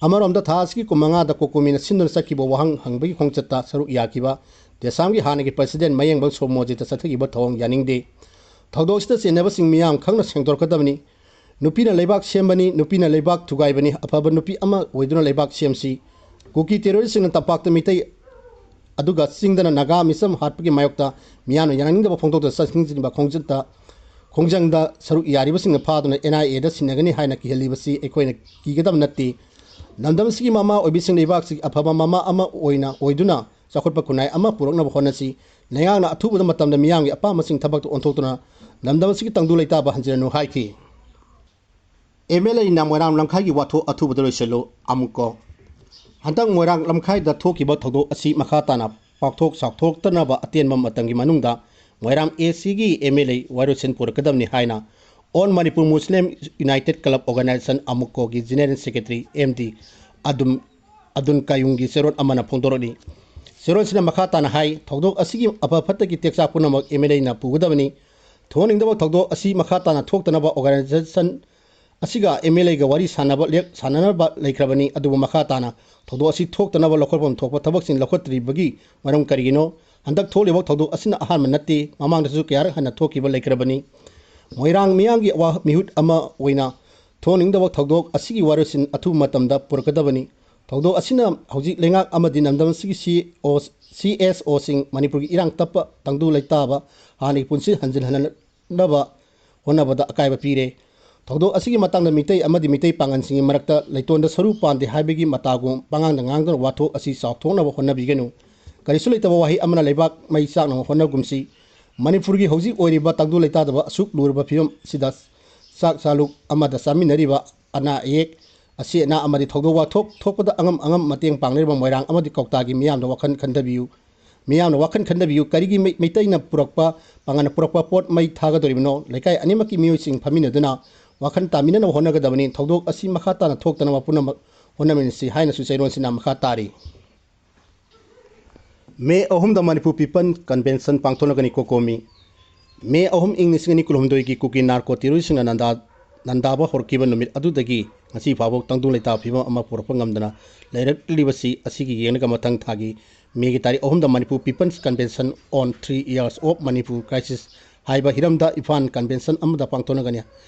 ꯑꯃꯔꯣꯝꯗ, ꯊꯥ ꯑꯁꯤꯒꯤ ꯀꯨꯟꯃꯉꯥꯗ ꯀꯣꯀꯣꯃꯤꯅ ꯁꯤꯟꯗꯨꯅ ꯆꯠꯈꯤꯕ ꯋꯥꯍꯪ ꯍꯪꯕꯒꯤ ꯈꯣꯡꯆꯠꯇ ꯁꯔꯨꯛ ꯌꯥꯈꯤꯕ ꯗꯦꯁꯥꯝꯒꯤ ꯍꯥꯟꯅꯒꯤ president ꯃꯌꯦꯡꯕꯜ ꯁꯣꯃꯣꯖꯤꯠꯇ ꯆꯠꯊꯈꯤꯕ ꯊꯧꯑꯣꯡ ꯌꯥꯅꯤꯡꯗꯦ꯫ ꯊꯧꯗꯣꯛ ꯑꯁꯤꯗ ꯆꯦꯟꯅꯕꯁꯤꯡ ꯃꯤꯌꯥꯝ ꯈꯪꯅ ꯁꯦꯡꯗꯣꯔꯛꯀꯗꯕꯅꯤ꯫ ꯅꯨꯄꯤꯅ ꯂꯩꯕꯥꯛ ꯁꯦꯝꯕꯅꯤ, ꯅꯨꯄꯤꯅ ꯂꯩꯕꯥꯛ ꯊꯨꯒꯥꯏꯕꯅꯤ, ꯑꯐꯕ ꯅꯨꯄꯤ ꯑꯃ ꯑꯣꯏꯗꯨꯅ ꯂꯩꯕꯥꯛ ꯁꯦꯝꯁꯤ꯫ ꯀꯨꯀꯤ terrorist ꯁꯤꯡꯅ ꯇꯝꯄꯥꯛꯇ ꯃꯤꯇꯩ ꯑꯗꯨꯒ ꯆꯤꯡꯗꯅ ꯅꯥꯒꯥ ꯃꯤꯆꯝ ꯍꯥꯠꯄꯒꯤ ꯃꯥꯌꯣꯛꯇ ꯃꯤꯌꯥꯝꯅ ꯌꯥꯅꯤꯡꯗꯕ ꯐꯣꯡꯗꯣꯛꯇꯨꯅ ꯆꯠꯊꯤꯡꯖꯤꯟꯕ ꯈꯣꯡꯆꯠꯇ, ꯈꯣꯡꯖꯪꯗ ꯁꯔꯨꯛ ꯌꯥꯔꯤꯕꯁꯤꯡꯅ ꯐꯥꯗꯨꯅ N I A ꯗ ꯁꯤꯟꯅꯒꯅꯤ ꯍꯥꯏꯅ ꯀꯤꯍꯜꯂꯤꯕꯁꯤ ꯑꯩꯈꯣꯏꯅ ꯀꯤꯒꯗꯕ ꯅꯠꯇꯦ꯫ ꯂꯝꯗꯝ ꯑꯁꯤꯒꯤ ꯃꯃꯥ ꯑꯣꯏꯕꯤꯁꯤꯡ ꯂꯩꯕꯥꯛꯁꯤꯒꯤ ꯑꯐꯕ ꯃꯃꯥ ꯑꯃ ꯑꯣꯏꯅ ꯑꯣꯏꯗꯨꯅ ꯆꯥꯎꯈꯠꯄ ꯈꯨꯟꯅꯥꯏ ꯑꯃ ꯄꯨꯔꯛꯅꯕ ꯍꯣꯠꯅꯁꯤ꯫ ꯂꯩꯉꯥꯛꯅ ꯑꯊꯨꯕꯗ ꯃꯇꯝꯗ ꯃꯤꯌꯥꯝꯒꯤ ꯑꯄꯥꯝꯕꯁꯤꯡ ꯊꯕꯛꯇ ꯑꯣꯟꯊꯣꯛꯇꯨꯅ ꯂꯝꯗꯝ ꯑꯁꯤꯒꯤ ꯇꯪꯗꯨ ꯂꯩꯇꯥꯕ ꯍꯟꯖꯤꯜꯂꯅꯨ ꯍꯥꯏꯈꯤ꯫ ꯑꯦꯝ ꯑꯦꯜ ꯑꯦꯅ ꯃꯣꯏꯔꯥꯡ ꯂꯝꯈꯥꯏꯒꯤ ꯋꯥꯊꯣꯛ ꯑꯊꯨꯕꯗ ꯂꯣꯏꯁꯤꯜꯂꯨ꯫ ꯑꯃꯨꯛꯀꯣ꯫ ꯍꯟꯗꯛ ꯃꯣꯏꯔꯥꯡ ꯂꯝꯈꯥꯏꯗ ꯊꯣꯛꯈꯤꯕ ꯊꯧꯗꯣꯛ ꯑꯁꯤ ꯃꯈꯥ ꯇꯥꯅ ꯄꯥꯛꯊꯣꯛ ꯆꯥꯎꯊꯣꯛꯇꯅꯕ ꯑꯇꯦꯟꯕ ꯃꯇꯝꯒꯤ ꯃꯅꯨꯡꯗ ꯃꯣꯏꯔꯥꯡ ꯑꯦ ꯁꯤꯒꯤ ꯑꯦꯝ ꯑꯦꯜ ꯑꯦ ꯋꯥꯔꯣꯏꯁꯤꯟ ꯄꯨꯔꯛꯀꯗꯕꯅꯤ ꯍꯥꯏꯅ All Manipur Muslim United Club Organization, ꯑꯃꯨꯛꯀꯣꯒꯤ ꯖꯦꯅꯦꯔꯦꯜ ꯁꯦꯀ꯭ꯔꯦꯇꯔꯤ ꯑꯦꯝ ꯗꯤ ꯑꯗꯨꯝ ꯑꯗꯨꯟ ꯀꯥꯌꯨꯡꯒꯤ ꯆꯦꯔꯣꯜ ꯑꯃꯅ ꯐꯣꯡꯗꯣꯔꯛꯂꯤ꯫ ꯆꯦꯔꯣꯜꯁꯤꯅ ꯃꯈꯥ ꯇꯥꯅ ꯍꯥꯏ, ꯊꯧꯗꯣꯛ ꯑꯁꯤꯒꯤ ꯑꯐ ꯐꯠꯇꯒꯤ ꯇꯦꯛꯆꯥꯛ ꯄꯨꯝꯅꯃꯛ ꯑꯦꯝ ꯑꯦꯜ ꯑꯦꯅ ꯄꯨꯒꯗꯕꯅꯤ꯫ ꯊꯣꯛꯍꯟꯅꯤꯡꯗꯕ ꯊꯧꯗꯣꯛ ꯑꯁꯤ ꯃꯈꯥ ꯇꯥꯅ ꯊꯣꯛꯇꯅꯕ ꯑꯣꯔꯒꯅꯥꯏꯖꯦꯁꯟ ꯑꯁꯤꯒ ꯑꯦꯝ ꯑꯦꯜ ꯑꯦꯒ ꯋꯥꯔꯤ ꯁꯥꯟꯅꯕ ꯂꯦꯞ-, ꯁꯥꯟꯅꯅꯕ ꯂꯩꯈ꯭ꯔꯕꯅꯤ, ꯑꯗꯨꯕꯨ ꯃꯈꯥ ꯇꯥꯅ ꯊꯧꯗꯣꯛ ꯑꯁꯤ ꯊꯣꯛꯇꯅꯕ ꯂꯧꯈꯠꯐꯝ ꯊꯣꯛꯄ ꯊꯕꯛꯁꯤꯡ ꯂꯧꯈꯠꯇ꯭ꯔꯤꯕꯒꯤ ꯃꯔꯝ ꯀꯔꯤꯒꯤꯅꯣ? ꯍꯟꯗꯛ ꯊꯣꯛꯂꯤꯕ ꯊꯧꯗꯣꯛ ꯑꯁꯤꯅ ꯑꯍꯥꯟꯕ ꯅꯠꯇꯦ, ꯃꯃꯥꯡꯗꯁꯨ ꯀꯌꯥꯔꯛ ꯍꯟꯅ ꯊꯣꯛꯈꯤꯕ ꯂꯩꯈ꯭ꯔꯕꯅꯤ꯫ ꯃꯣꯏꯔꯥꯡ ꯃꯤꯌꯥꯝꯒꯤ ꯑꯋꯥ-, ꯃꯤꯍꯨꯠ ꯑꯃ ꯑꯣꯏꯅ ꯊꯣꯛꯍꯟꯅꯤꯡꯗꯕ ꯊꯧꯗꯣꯛ ꯑꯁꯤꯒꯤ ꯋꯥꯔꯣꯏꯁꯤꯟ ꯑꯊꯨꯕ ꯃꯇꯝꯗ ꯄꯨꯔꯛꯀꯗꯕꯅꯤ꯫ ꯊꯧꯗꯣꯛ ꯑꯁꯤꯅ ꯍꯧꯖꯤꯛ ꯂꯩꯉꯥꯛ ꯑꯃꯗꯤ ꯂꯝꯗꯝ ꯑꯁꯤꯒꯤ ꯁꯤ ꯑꯣ, ꯁꯤ ꯑꯦꯁ ꯑꯣꯁꯤꯡ ꯃꯅꯤꯄꯨꯔꯒꯤ ꯏꯔꯥꯡ ꯇꯞꯄ ꯇꯪꯗꯨ ꯂꯩꯇꯥꯕ ꯍꯥꯟꯅꯒꯤ ꯄꯨꯟꯁꯤ ꯍꯟꯖꯤꯜꯍꯟꯅꯕ ꯍꯣꯠꯅꯕꯗ ꯑꯀꯥꯏꯕ ꯄꯤꯔꯦ꯫ ꯊꯧꯗꯣꯛ ꯑꯁꯤꯒꯤ ꯃꯇꯥꯡꯗ ꯃꯤꯇꯩ ꯑꯃꯗꯤ ꯃꯤꯇꯩ ꯄꯥꯡꯒꯜꯁꯤꯡꯒꯤ ꯃꯔꯛꯇ ꯂꯩꯇꯣꯟꯗ ꯁꯔꯨ ꯄꯥꯟꯗꯦ ꯍꯥꯏꯕꯒꯤ ꯃꯇꯥꯒꯨꯝ ꯄꯉꯥꯡꯗ ꯉꯥꯡꯗꯨꯅ ꯋꯥꯊꯣꯛ ꯑꯁꯤ ꯆꯥꯎꯊꯣꯛꯅꯕ ꯍꯣꯠꯅꯕꯤꯒꯅꯨ꯫ ꯀꯔꯤꯁꯨ ꯂꯩꯇꯕ ꯋꯥꯍꯩ ꯑꯃꯅ ꯂꯩꯕꯥꯛ ꯃꯩ ꯆꯥꯛꯅꯕ ꯍꯣꯠꯅꯒꯨꯝꯁꯤ꯫ ꯃꯅꯤꯄꯨꯔꯒꯤ ꯍꯧꯖꯤꯛ ꯑꯣꯏꯔꯤꯕ ꯇꯪꯗꯨ ꯂꯩꯇꯥꯗꯕ ꯑꯁꯨꯛ ꯂꯨꯔꯕ ꯐꯤꯕꯝ ꯑꯁꯤꯗ ꯆꯥꯛ ꯆꯥꯂꯨꯛ ꯑꯃꯗ ꯆꯥꯃꯤꯟꯅꯔꯤꯕ ꯑꯅꯥ ꯑꯌꯦꯛ, ꯑꯁꯤ ꯑꯅꯥ ꯑꯃꯗꯤ ꯊꯧꯗꯣꯛ ꯋꯥꯊꯣꯛ ꯊꯣꯛꯄꯗ ꯑꯉꯝ ꯑꯉꯝ ꯃꯇꯦꯡ ꯄꯥꯡꯅꯔꯤꯕ ꯃꯣꯏꯔꯥꯡ ꯑꯃꯗꯤ ꯀꯧꯇꯥꯒꯤ ꯃꯤꯌꯥꯝꯅ ꯋꯥꯈꯜ ꯈꯟꯊꯕꯤꯌꯨ꯫ ꯃꯤꯌꯥꯝꯅ ꯋꯥꯈꯜ ꯈꯟꯊꯕꯤꯌꯨ꯫ ꯀꯔꯤꯒꯤ ꯃꯩ-, ꯃꯩꯇꯩꯅ ꯄꯨꯔꯛꯄ, ꯄꯥꯡꯒꯜꯅ ꯄꯨꯔꯛꯄ ꯄꯣꯠ ꯃꯩ ꯊꯥꯒꯗꯧꯔꯤꯕꯅꯣ? ꯂꯩꯀꯥꯏ ꯑꯅꯤꯃꯛꯀꯤ ꯃꯤꯑꯣꯏꯁꯤꯡ ꯐꯝꯃꯤꯟꯅꯗꯨꯅ ꯋꯥꯈꯜ ꯇꯥꯃꯤꯟꯅꯅꯕ ꯍꯣꯠꯅꯒꯗꯕꯅꯤ꯫ ꯊꯧꯗꯣꯛ ꯑꯁꯤ ꯃꯈꯥ ꯇꯥꯅ ꯊꯣꯛꯇꯅꯕ ꯄꯨꯝꯅꯃꯛ ꯍꯣꯠꯅꯃꯤꯟꯅꯁꯤ ꯍꯥꯏꯅꯁꯨ ꯆꯩꯔꯣꯟꯁꯤꯅ ꯃꯈꯥ ꯇꯥꯔꯤ꯫ ꯃꯦ ꯑꯍꯨꯝꯗ ꯃꯅꯤꯄꯨꯔ ꯄꯤꯄꯜ ꯀꯟꯚꯦꯟꯁꯟ ꯄꯥꯡꯊꯣꯛꯅꯒꯅꯤ꯫ ꯀꯣꯀꯣꯃꯤ꯫ ꯃꯦ ꯑꯍꯨꯝ, ꯏꯪ ꯂꯤꯁꯤꯡ ꯑꯅꯤ ꯀꯨꯟꯍꯨꯝꯗꯣꯏꯒꯤ ꯀꯨꯀꯤ ꯅꯥꯔꯀꯣ ꯇꯦꯔꯣꯔꯤꯁꯁꯤꯡꯅ ꯅꯟꯗꯥ-, ꯅꯟꯗꯥꯕ ꯍꯧꯔꯛꯈꯤꯕ ꯅꯨꯃꯤꯠ ꯑꯗꯨꯗꯒꯤ ꯉꯁꯤ ꯐꯥꯎꯕ ꯇꯪꯗꯨ ꯂꯩꯇꯥꯕ ꯐꯤꯕꯝ ꯑꯃ ꯄꯨꯔꯛꯄ ꯉꯝꯗꯅ ꯂꯩꯔꯛꯂꯤꯕꯁꯤ ꯑꯁꯤꯒꯤ ꯌꯦꯡꯂꯒ ꯃꯊꯪ ꯊꯥꯒꯤ ꯃꯦꯒꯤ ꯇꯥꯔꯤꯛ ꯑꯍꯨꯝꯗ Manipur People's Convention on Three Years of Manipur Crisis ꯍꯥꯏꯕ ꯍꯤꯔꯝꯗ ꯏꯝꯐꯥꯜ ꯀꯟꯚꯦꯟꯁꯟ ꯑꯃꯗ ꯄꯥꯡꯊꯣꯛꯅꯒꯅꯤ꯫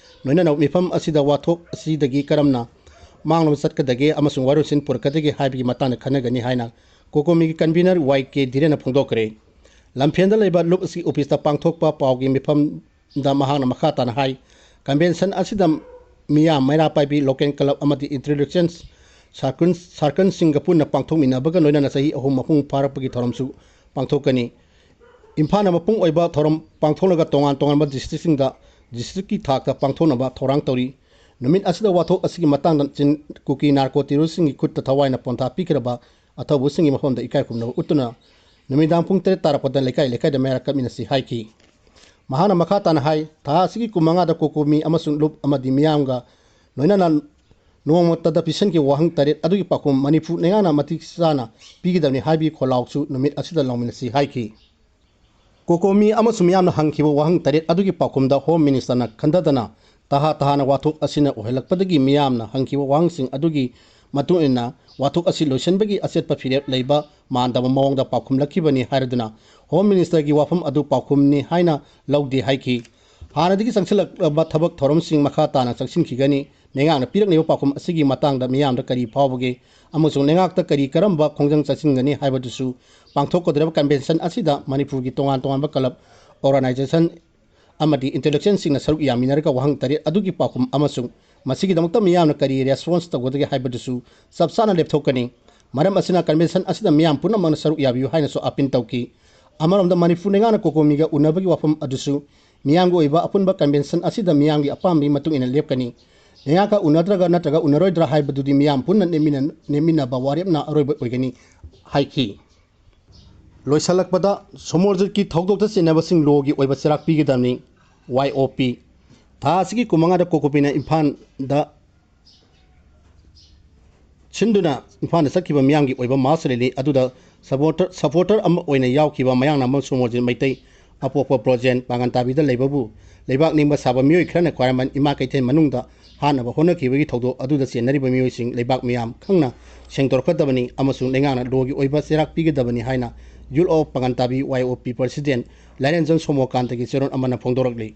ꯂꯣꯏꯅꯅ ꯃꯤꯐꯝ ꯑꯁꯤꯗ ꯋꯥꯊꯣꯛ ꯑꯁꯤꯗꯒꯤ ꯀꯔꯝꯅ ꯃꯥꯡꯂꯣꯝꯗ ꯆꯠꯀꯗꯒꯦ ꯑꯃꯁꯨꯡ ꯋꯥꯔꯣꯏꯁꯤꯟ ꯄꯨꯔꯛꯀꯗꯒꯦ ꯍꯥꯏꯕꯒꯤ ꯃꯇꯥꯡꯗ ꯈꯟꯅꯒꯅꯤ ꯍꯥꯏꯅ ꯀꯣꯀꯣꯃꯤꯒꯤ ꯀꯟꯚꯤꯅꯔ ꯋꯥꯏ ꯀꯦ ꯙꯤꯔꯦꯟꯅ ꯐꯣꯡꯗꯣꯛꯈ꯭ꯔꯦ꯫ ꯂꯝꯐꯦꯜꯗ ꯂꯩꯕ ꯂꯨꯞ ꯑꯁꯤꯒꯤ ꯑꯣꯐꯤꯁꯇ ꯄꯥꯡꯊꯣꯛꯄ ꯄꯥꯎꯒꯤ ꯃꯤꯐꯝꯗ ꯃꯍꯥꯛꯅ ꯃꯈꯥ ꯇꯥꯅ ꯍꯥꯏ, ꯀꯟꯚꯦꯟꯁꯟ ꯑꯁꯤꯗ ꯃꯤꯌꯥꯝ, ꯃꯩꯔꯥ ꯄꯥꯏꯕꯤ, ꯂꯣꯀꯦꯜ ꯀ꯭ꯂꯕ ꯑꯃꯗꯤ ꯏꯟꯇꯦꯂꯤꯖꯦꯟꯁ ꯁꯥꯔꯀꯟ ꯁꯥꯔꯀꯟꯁꯤꯡꯒ ꯄꯨꯟꯅ ꯄꯥꯡꯊꯣꯛꯃꯤꯟꯅꯕꯒ ꯂꯣꯏꯅꯅ ꯆꯍꯤ ꯑꯍꯨꯝ ꯃꯄꯨꯡ ꯐꯥꯔꯛꯄꯒꯤ ꯊꯧꯔꯝꯁꯨ ꯄꯥꯡꯊꯣꯛꯀꯅꯤ꯫ ꯏꯝꯐꯥꯜꯅ ꯃꯄꯨꯡ ꯑꯣꯏꯕ ꯊꯧꯔꯝ ꯄꯥꯡꯊꯣꯛꯂꯒ ꯇꯣꯉꯥꯟ ꯇꯣꯉꯥꯟꯕ ꯗꯤꯁꯇ꯭ꯔꯤꯛꯁꯤꯡꯗ ꯗꯤꯁꯇ꯭ꯔꯤꯛꯀꯤ ꯊꯥꯛꯇ ꯄꯥꯡꯊꯣꯛꯅꯕ ꯊꯧꯔꯥꯡ ꯇꯧꯔꯤ꯫ ꯅꯨꯃꯤꯠ ꯑꯁꯤꯗ ꯋꯥꯊꯣꯛ ꯑꯁꯤꯒꯤ ꯃꯇꯥꯡꯗ ꯆꯤꯟ ꯀꯨꯀꯤ ꯅꯥꯔꯀꯣ ꯇꯦꯔꯣꯔꯤꯁꯁꯤꯡꯒꯤ ꯈꯨꯠꯇ ꯊꯋꯥꯏꯅ ꯄꯣꯟꯊꯥ ꯄꯤꯈ꯭ꯔꯕ ꯑꯊꯧꯕꯁꯤꯡꯒꯤ ꯃꯐꯝꯗ ꯏꯀꯥꯏ ꯈꯨꯝꯅꯕ ꯎꯠꯇꯨꯅ ꯅꯨꯃꯤꯗꯥꯡ ꯄꯨꯡ ꯇꯔꯦꯠ ꯇꯥꯔꯛꯄꯗ ꯂꯩꯀꯥꯏ ꯂꯩꯀꯥꯏꯗ ꯃꯌꯥꯝ ꯀꯠꯃꯤꯟꯅꯁꯤ ꯍꯥꯏꯈꯤ꯫ ꯃꯍꯥꯛꯅ ꯃꯈꯥ ꯇꯥꯅ ꯍꯥꯏ, ꯊꯥ ꯑꯁꯤꯒꯤ ꯀꯨꯟꯃꯉꯥꯗ ꯀꯣꯀꯣꯃꯤ ꯑꯃꯁꯨꯡ ꯂꯨꯞ ꯑꯃꯗꯤ ꯃꯤꯌꯥꯝꯒ ꯂꯣꯏꯅꯅ ꯅꯣꯡꯃꯇꯗ ꯄꯤꯁꯤꯟꯈꯤꯕ ꯋꯥꯍꯪ ꯇꯔꯦꯠ ꯑꯗꯨꯒꯤ ꯄꯥꯎꯈꯨꯝ ꯃꯅꯤꯄꯨꯔ ꯂꯩꯉꯥꯛꯅ ꯃꯇꯤꯛ ꯆꯥꯅ ꯄꯤꯒꯗꯕꯅꯤ ꯍꯥꯏꯕꯒꯤ ꯈꯣꯜꯂꯥꯎꯁꯨ ꯅꯨꯃꯤꯠ ꯑꯁꯤꯗ ꯂꯧꯃꯤꯟꯅꯁꯤ ꯍꯥꯏꯈꯤ꯫ ꯀꯣꯀꯣꯃꯤ ꯑꯃꯁꯨꯡ ꯃꯤꯌꯥꯝꯅ ꯍꯪꯈꯤꯕ ꯋꯥꯍꯪ ꯇꯔꯦꯠ ꯑꯗꯨꯒꯤ ꯄꯥꯎꯈꯨꯝꯗ ꯍꯣꯝ ꯃꯤꯅꯤꯁꯇꯔꯅ ꯈꯟꯊꯗꯅ ꯇꯍꯥ ꯇꯍꯥꯅ ꯋꯥꯊꯣꯛ ꯑꯁꯤꯅ ꯑꯣꯏꯍꯜꯂꯛꯄꯗꯒꯤ ꯃꯤꯌꯥꯝꯅ ꯍꯪꯈꯤꯕ ꯋꯥꯍꯪꯁꯤꯡ ꯑꯗꯨꯒꯤ ꯃꯇꯨꯡ ꯏꯟꯅ ꯋꯥꯊꯣꯛ ꯑꯁꯤ ꯂꯣꯏꯁꯤꯟꯕꯒꯤ ꯑꯆꯦꯠꯄ ꯐꯤꯔꯦꯞ ꯂꯩꯕ ꯃꯥꯟꯗꯕ ꯃꯑꯣꯡꯗ ꯄꯥꯎꯈꯨꯝꯂꯛꯈꯤꯕꯅꯤ ꯍꯥꯏꯔꯗꯨꯅ ꯍꯣꯝ ꯃꯤꯅꯤꯁꯇꯔꯒꯤ ꯋꯥꯐꯝ ꯑꯗꯨ ꯄꯥꯎꯈꯨꯝꯅꯤ ꯍꯥꯏꯅ ꯂꯧꯗꯦ ꯍꯥꯏꯈꯤ꯫ ꯍꯥꯟꯅꯗꯒꯤ ꯆꯪꯁꯤꯜꯂꯛꯂꯕ ꯊꯕꯛ ꯊꯧꯔꯝꯁꯤꯡ ꯃꯈꯥ ꯇꯥꯅ ꯆꯪꯁꯤꯟꯈꯤꯒꯅꯤ꯫ ꯂꯩꯉꯥꯛꯅ ꯄꯤꯔꯛꯂꯤꯕ ꯄꯥꯎꯈꯨꯝ ꯑꯁꯤꯒꯤ ꯃꯇꯥꯡꯗ ꯃꯤꯌꯥꯝꯗ ꯀꯔꯤ ꯐꯥꯎꯕꯒꯦ ꯑꯃꯁꯨꯡ ꯂꯩꯉꯥꯛꯇ ꯀꯔꯤ ꯀꯔꯝꯕ ꯈꯣꯡꯖꯪ ꯆꯠꯁꯤꯟꯒꯅꯤ ꯍꯥꯏꯕꯗꯨꯁꯨ ꯄꯥꯡꯊꯣꯛꯀꯗꯧꯔꯤꯕ ꯀꯟꯚꯦꯟꯁꯟ ꯑꯁꯤꯗ ꯃꯅꯤꯄꯨꯔꯒꯤ ꯇꯣꯉꯥꯟ ꯇꯣꯉꯥꯟꯕ ꯀ꯭ꯂꯕ, ꯑꯣꯔꯒꯅꯥꯏꯖꯦꯁꯟ ꯑꯃꯗꯤ ꯏꯟꯇꯦꯂꯦꯛꯆꯨꯋꯦꯜꯁꯤꯡꯅ ꯁꯔꯨꯛ ꯌꯥꯃꯤꯟꯅꯔꯒ ꯋꯥꯍꯪ ꯇꯔꯦꯠ ꯑꯗꯨꯒꯤ ꯄꯥꯎꯈꯨꯝ ꯑꯃꯁꯨꯡ ꯃꯁꯤꯒꯤꯗꯃꯛꯇ ꯃꯤꯌꯥꯝꯅ ꯀꯔꯤ ꯔꯦꯁꯄꯣꯟꯁ ꯇꯧꯒꯗꯒꯦ ꯍꯥꯏꯕꯗꯨꯁꯨ ꯆꯞ ꯆꯥꯅ ꯂꯦꯞꯊꯣꯛꯀꯅꯤ꯫ ꯃꯔꯝ ꯑꯁꯤꯅ ꯀꯟꯚꯦꯟꯁꯟ ꯑꯁꯤꯗ ꯃꯤꯌꯥꯝ ꯄꯨꯝꯅꯃꯛꯅ ꯁꯔꯨꯛ ꯌꯥꯕꯤꯌꯨ ꯍꯥꯏꯅꯁꯨ ꯑꯄꯤꯜ ꯇꯧꯈꯤ꯫ ꯑꯃꯔꯣꯝꯗ ꯃꯅꯤꯄꯨꯔ ꯂꯩꯉꯥꯛꯅ ꯀꯣꯀꯣꯃꯤꯒ ꯎꯅꯕꯒꯤ ꯋꯥꯐꯝ ꯑꯗꯨꯁꯨ ꯃꯤꯌꯥꯝꯒꯤ ꯑꯣꯏꯕ ꯑꯄꯨꯟꯕ ꯀꯟꯚꯦꯟꯁꯟ ꯑꯁꯤꯗ ꯃꯤꯌꯥꯝꯒꯤ ꯑꯄꯥꯝꯕꯒꯤ ꯃꯇꯨꯡ ꯏꯟꯅ ꯂꯦꯞꯀꯅꯤ꯫ ꯂꯩꯉꯥꯛꯀ ꯎꯅꯗ꯭ꯔꯒ ꯅꯠꯇ꯭ꯔꯒ ꯎꯅꯔꯣꯏꯗ꯭ꯔꯥ ꯍꯥꯏꯕꯗꯨꯗꯤ ꯃꯤꯌꯥꯝ ꯄꯨꯟꯅ ꯂꯦꯞꯃꯤꯟꯅ-, ꯂꯦꯞꯃꯤꯟꯅꯕ ꯋꯥꯔꯦꯞꯅ ꯑꯔꯣꯏꯕ ꯑꯣꯏꯒꯅꯤ ꯍꯥꯏꯈꯤ꯫ ꯂꯣꯏꯁꯤꯜꯂꯛꯄꯗ ꯁꯣꯃꯣꯔꯖꯤꯠꯀꯤ ꯊꯧꯗꯣꯛꯇ ꯆꯦꯟꯅꯕꯁꯤꯡ ꯂꯣꯒꯤ ꯑꯣꯏꯕ ꯆꯩꯔꯥꯛ ꯄꯤꯒꯗꯕꯅꯤ, ꯋꯥꯏ ꯑꯣ ꯄꯤ꯫ ꯊꯥ ꯑꯁꯤꯒꯤ ꯀꯨꯟꯃꯉꯥꯗ ꯀꯣꯀꯣꯃꯤꯅ ꯏꯝꯐꯥꯜꯗ ꯁꯤꯟꯗꯨꯅ ꯏꯝꯐꯥꯜꯗ ꯆꯠꯈꯤꯕ ꯃꯤꯌꯥꯝꯒꯤ ꯑꯣꯏꯕ ꯃꯥꯁ ꯔꯦꯂꯤ ꯑꯗꯨꯗ ꯁꯄꯣꯔꯇꯔ, ꯁꯄꯣꯔꯇꯔ ꯑꯃ ꯑꯣꯏꯅ ꯌꯥꯎꯈꯤꯕ ꯃꯌꯥꯡꯅꯥꯝꯕꯝ ꯁꯣꯃꯣꯔꯖꯤꯠ ꯃꯩꯇꯩ, ꯑꯄꯣꯛꯄ ꯕ꯭ꯔꯣꯖꯦꯟ, ꯄꯥꯡꯒꯟ ꯇꯥꯕꯤꯗ ꯂꯩꯕꯕꯨ ꯂꯩꯕꯥꯛ ꯅꯤꯡꯕ ꯁꯥꯕ ꯃꯤꯑꯣꯏ ꯈꯔꯅ ꯈ꯭ꯋꯥꯏꯔꯝꯕꯟ ꯏꯃꯥ ꯀꯩꯊꯦꯜ ꯃꯅꯨꯡꯗ ꯍꯥꯠꯅꯕ ꯍꯣꯠꯅꯈꯤꯕꯒꯤ ꯊꯧꯗꯣꯛ ꯑꯗꯨꯗ ꯆꯦꯟꯅꯔꯤꯕ ꯃꯤꯑꯣꯏꯁꯤꯡ ꯂꯩꯕꯥꯛ ꯃꯤꯌꯥꯝ ꯈꯪꯅ ꯁꯦꯡꯗꯣꯔꯛꯀꯗꯕꯅꯤ ꯑꯃꯁꯨꯡ ꯂꯩꯉꯥꯛꯅ ꯂꯣꯒꯤ ꯑꯣꯏꯕ ꯆꯩꯔꯥꯛ ꯄꯤꯒꯗꯕꯅꯤ ꯍꯥꯏꯅ ꯌꯨꯠ ꯑꯣꯐ ꯄꯥꯡꯒꯟ ꯇꯥꯕꯤ, ꯋꯥꯏ ꯑꯣ ꯄꯤ, ꯄ꯭ꯔꯁꯤꯗꯦꯟ ꯂꯥꯏꯔꯦꯟꯖꯝ ꯁꯣꯃꯣꯀꯥꯟꯇꯒꯤ ꯆꯦꯔꯣꯜ ꯑꯃꯅ ꯐꯣꯡꯗꯣꯔꯛꯂꯤ꯫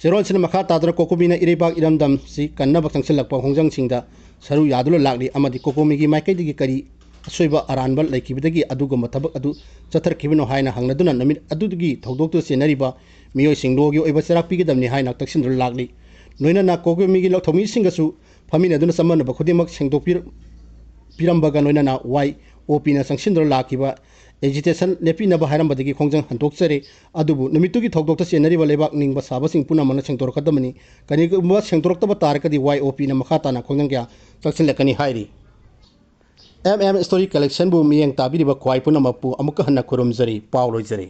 ꯆꯦꯔꯣꯜꯁꯤꯅ ꯃꯈꯥ ꯇꯥꯗꯨꯅ ꯀꯣꯀꯣꯃꯤꯅ ꯏꯔꯩꯕꯥꯛ ꯏꯔꯝꯗꯝꯁꯤ ꯀꯟꯅꯕ ꯆꯪꯁꯤꯜꯂꯛꯄ ꯈꯣꯡꯖꯪꯁꯤꯡꯗ ꯁꯔꯨꯛ ꯌꯥꯗꯨꯅ ꯂꯥꯛꯂꯤ ꯑꯃꯗꯤ ꯀꯣꯀꯣꯃꯤꯒꯤ ꯃꯥꯏꯀꯩꯗꯒꯤ ꯀꯔꯤ ꯑꯁꯣꯏꯕ ꯑꯔꯥꯟꯕ ꯂꯩꯈꯤꯕꯗꯒꯤ ꯑꯗꯨꯒꯨꯝꯕ ꯊꯕꯛ ꯑꯗꯨ ꯆꯠꯊꯔꯛꯈꯤꯕꯅꯣ ꯍꯥꯏꯅ ꯍꯪꯅꯗꯨꯅ ꯅꯨꯃꯤꯠ ꯑꯗꯨꯒꯤ ꯊꯧꯗꯣꯛꯇꯨ ꯆꯦꯟꯅꯔꯤꯕ ꯃꯤꯑꯣꯏꯁꯤꯡ ꯂꯣꯒꯤ ꯑꯣꯏꯕ ꯆꯩꯔꯥꯛ ꯄꯤꯒꯗꯕꯅꯤ ꯍꯥꯏꯅ ꯇꯛꯁꯤꯟꯗꯨꯅ ꯂꯥꯛꯂꯤ꯫ ꯂꯣꯏꯅꯅ ꯀꯣꯀꯣꯃꯤꯒꯤ ꯂꯧ-, ꯊꯧꯃꯤꯁꯤꯡꯒꯁꯨ ꯐꯝꯃꯤꯟꯅꯗꯨꯅ ꯆꯃꯝꯅꯕ ꯈꯨꯗꯤꯡꯃꯛ ꯁꯦꯡꯗꯣꯛꯄꯤꯔ-, ꯄꯤꯔꯝꯕꯒ ꯂꯣꯏꯅꯅ ꯋꯥꯏ ꯑꯣ ꯄꯤꯅ ꯆꯪꯁꯤꯟꯗꯨꯅ ꯂꯥꯛꯈꯤꯕ ꯑꯦꯖꯤꯇꯦꯁꯟ ꯂꯦꯞꯄꯤꯅꯕ ꯍꯥꯏꯔꯝꯕꯗꯒꯤ ꯈꯣꯡꯖꯪ ꯍꯟꯗꯣꯛꯆꯔꯤ꯫ ꯑꯗꯨꯕꯨ ꯅꯨꯃꯤꯠꯇꯨꯒꯤ ꯊꯧꯗꯣꯛꯇ ꯆꯦꯟꯅꯔꯤꯕ ꯂꯩꯕꯥꯛ ꯅꯤꯡꯕ ꯁꯥꯕꯁꯤꯡ ꯄꯨꯝꯅꯃꯛꯅ ꯁꯦꯡꯗꯣꯔꯛꯀꯗꯕꯅꯤ꯫ ꯀꯔꯤꯒꯨꯝꯕ ꯁꯦꯡꯗꯣꯔꯛꯇꯕ ꯇꯥꯔꯒꯗꯤ ꯋꯥꯏ ꯑꯣ ꯄꯤꯅ ꯃꯈꯥ ꯇꯥꯅ ꯈꯣꯡꯖꯪ ꯀꯌꯥ ꯆꯪꯁꯤꯜꯂꯛꯀꯅꯤ ꯍꯥꯏꯔꯤ꯫ ꯑꯦꯝ ꯑꯦꯝ ꯁ꯭ꯇꯣꯔꯤ ꯀꯂꯦꯛꯁꯟꯕꯨ ꯃꯤꯠꯌꯦꯡ ꯇꯥꯕꯤꯔꯤꯕ ꯈ꯭ꯋꯥꯏ ꯄꯨꯝꯅꯃꯛꯄꯨ ꯑꯃꯨꯛꯀ ꯍꯟꯅ ꯈꯨꯔꯨꯝꯖꯔꯤ꯫ ꯄꯥꯎ ꯂꯣꯏꯖꯔꯦ꯫